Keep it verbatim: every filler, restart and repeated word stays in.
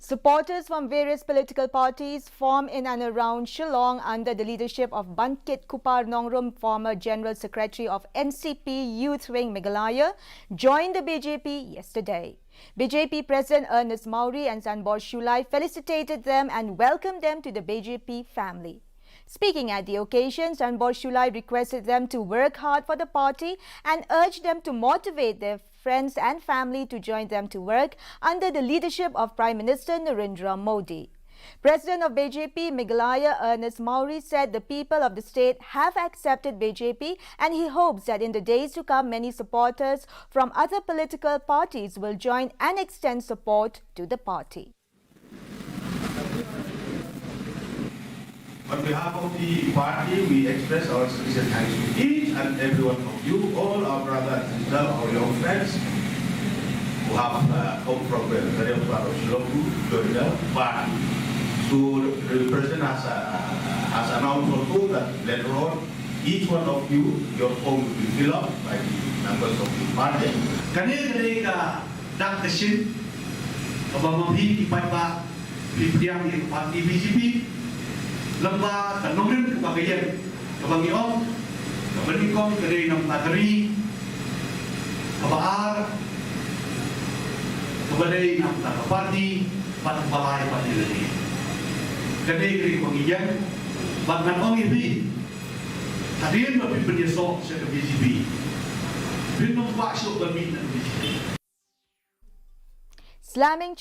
Supporters from various political parties form in and around Shillong under the leadership of Bankit Kupar Nongrum, former General Secretary of N C P Youth Wing Meghalaya, joined the B J P yesterday. B J P President Ernest Mawrie and Sanbor Shullai felicitated them and welcomed them to the B J P family. Speaking at the occasion, Sanbor Shullai requested them to work hard for the party and urged them to motivate their friends and family to join them to work under the leadership of Prime Minister Narendra Modi. President of B J P Meghalaya Ernest Mawrie said the people of the state have accepted B J P and he hopes that in the days to come many supporters from other political parties will join and extend support to the party. On behalf of the party, we express our sincere thanks to each and every one of you, all our brothers and sisters, our young friends who have uh, come from the various part of Shillong to join the party. So the president has, uh, has announced also that later on, each one of you, your form will be filled up by the members of the party. Kane ka dei ka dak ka shin kaba ma phi ki paidbah phi pdiang ïa ka party B J P. Lem bad ka nongrim kaba ka ïeng kaba ngi ong kaba nyngkong ka dei na bynta ka ri, kaba ar kaba dei na bynta ka party bad kaba lai bad ïa lade. Ka dei ka dei kaba ngi ïeng bad ngan ong ïa phi hadien ba phi pynïasoh sha ka B J P phin ym kwah shuh ban mih na ka B J P. Slamming